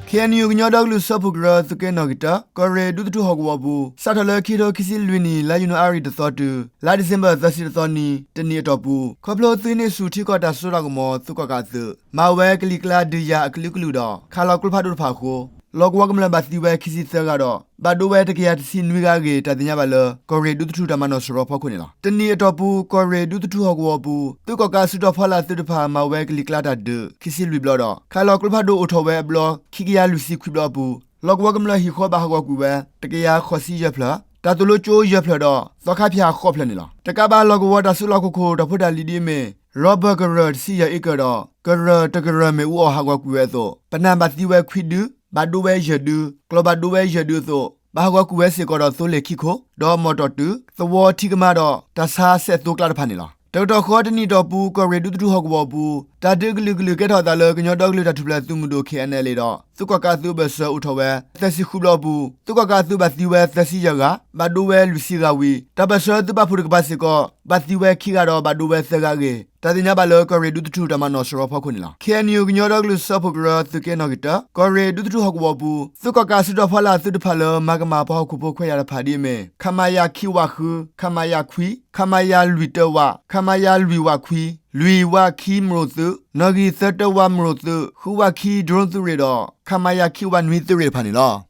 ခ့ၣ်အဲၣ်ယူၣ် ကညီဒီကလုာ်စၢဖှိၣ်ကရၢ သုးက့နီၣ်ဂံၢ်တၢ ကီၢ်ရ့ၣ်ဒူသထူၣ်ဟီၣ်ကဝီၤပူၤ စးထီၣ်လၢခံထိခံဆံလွံၢ်နံၣ် လါယနူၤအါရံၤတသီတုၤ လါဒံၣ်စ့ဘၢၣ်သၢဆံတသီနံၤ တနံၣ်အတီၢ်ပူၤ ခီဖျိသုးဟံးန့ၢ်ဆူၣ်ထံကီၢ်တၢ်စိတၢ်ကမီၤ သုးကီၣ်ကးအသုး မၤဝဲကလံၤကျါဒုးယၤအကလုာ်ကလုာ်ဒီး ခးလီၤကျိဖးဒိၣ်တဖၣ်အဃိ လီၢ်ကဝီၤကမျၢၢ်ဘၣ်သံဝဲခံဆံသၢဂၤဒီး ဘၣ်ဒိဝဲတကယၤတဆံနွံဂၤအဂ့ၢ် တၢ်သ့ၣ်ညါဘၣ်လၢ ကီၢ်ရ့ၣ်ဒူသထူၣ်တၢ်မၤနီၣ်စရီဖီခိၣ်န့ၣ်လီၤ. တနံၣ်အတီၢ်ပူၤ ကီၢ်ရ့ၣ်ဒူသထူၣ်ဟီၣ်ကဝီၤပူၤ သုးကီၣ်ကးအစုတီၤဖီလာ်သုးတဖၣ် မၤဝဲကလံၤကျါတၢ်ဒုး ခံဆံလွံၢ်ဘျီဒီး ခးလီၤကျိဖးဒိၣ်အိၣ်ထီၣ်ဝဲအဘျီ ခံကယၤလွံၢ်ဆံခွံဘျီအပူၤ လီၢ်ကဝီၤကမျၢၢ်ဟံၣ်ဃီဘၣ်ဟးဂီၤကွံာ်ဝဲ တကယၤဃိးဆံယဲၢ်ဖျၢၣ်, တၢ်သိၣ်လိကၠိယဲၢ်ဖျၢၣ်ဒီး သီခါဖၠၣ်ဃိးဖျၢၣ်န့ၣ်လီၤ. တကးဘၣ်လီၢ်ကဝီၤတၢ်စုလီၢ်ခီၣ်ခိၣ်တၢ်ဖိတၢ်လံၤဒ်အမ့ၢ် ရီဘၢၣ်ကရၢၢ်တဆံယဲၢ်အ့ကၢၢ်ဒီး ကရၢၢ်တကရၢၢ်မ့ၣ်အူအီၣ်ဟးဂီၤကွံာ်ဝဲအသိး ပနၢ်ဘၣ်သံဝဲခွံဒု, ဘၣ်ဒိဝဲယဲၢ်ဒု, ကျီၢ်ဘၣ်ဒိဝဲယဲၢ်ဒုအသိး ဘၣ်ဟးဂီၤကွံာ်ဝဲစ့ၢ်ကီးဒီးသိလ့ၣ်ခံခိၣ်, ဒီးမီၣ်တီၢ်တုၤ သဝီထံကမါဒီး တၢ်ဆါစဲးသိကျါတဖၣ်န့ၣ်လီၤ. တကတီၢ်ဃီတနံၣ်အတီၢ်ပူၤ ကီၢ်ရ့ၣ်ဒူသထူၣ်ဟီၣ်ကဝီၤအပူၤ တၢ်ဒုးအကလုာ်ကလုာ်ကဲထီၣ်အသးလၢ ကညီဒီကလုာ်တၢ်ထူၣ်ဖျဲးသုးမုၢ်ဒိၣ် ခ့ၣ်အဲၣ်အဲၣ်လ့ၣ်ဒီး သုးကီၣ်ကးအသုးအဘၢၣ်စၢၤအိၣ်ထီၣ်ဝဲ သၢဆံဃုဘျီအပူၤ သုးကီၣ်ကးအသုးဘၣ်သံဝဲသၢဆံယဲၢ်ဂၤ, ဘၣ်ဒိဝဲလွံၢ်ဆံဂၤဝံၤ တၢ်ဘၢၣ်စၢၤသုးပာ်ဖှိၣ်တကပၤစ့ၢ်ကီး ဘၣ်သံဝဲခံဂၤဒီးဘၣ်ဒိဝဲသၢဂၤအဂ့ၢ် တၢ်သ့ၣ်ညါဘၣ်လၢကီၢ်ရ့ၣ်ဒူသထူၣ်တၢ်မၤနီၣ်စရီဖီခိၣ်န့ၣ်လီၤ. ခ့ၣ်အဲၣ်ယူၣ် ကညီဒီကလုာ်စၢဖှိၣ်ကရၢ သုးက့နီၣ်ဂံၢ်တၢ ကီၢ်ရ့ၣ်ဒူသထူၣ်ဟီၣ်ကဝီၤပူၤ သုးကီၣ်ကးအစုတီၤဖီလာ်သုးတဖၣ်လၢ မၤကမၣ်ပှၤဟီၣ်ခိၣ်ဖိခွဲးယာ်တဖၣ်ဒ်အမ့ၢ် ခမရ ခံဝးဃု, ခမရ ခွံ, ခမရ လွံၢ်တၢဝး, ခမရ လွံၢ်ဝးခွံ, လွံၢ်ဝးခံမရိၣ်သုး, နီၣ်ဂံၢ်သၢတၢဝးမရိၣ်သုး, ဃုဝးခံ drone သုးရ့ၣ်ဒီး ခမရ ခံဝးနွံသုးရ့ၣ်တဖၣ်န့ၣ်လီၤ.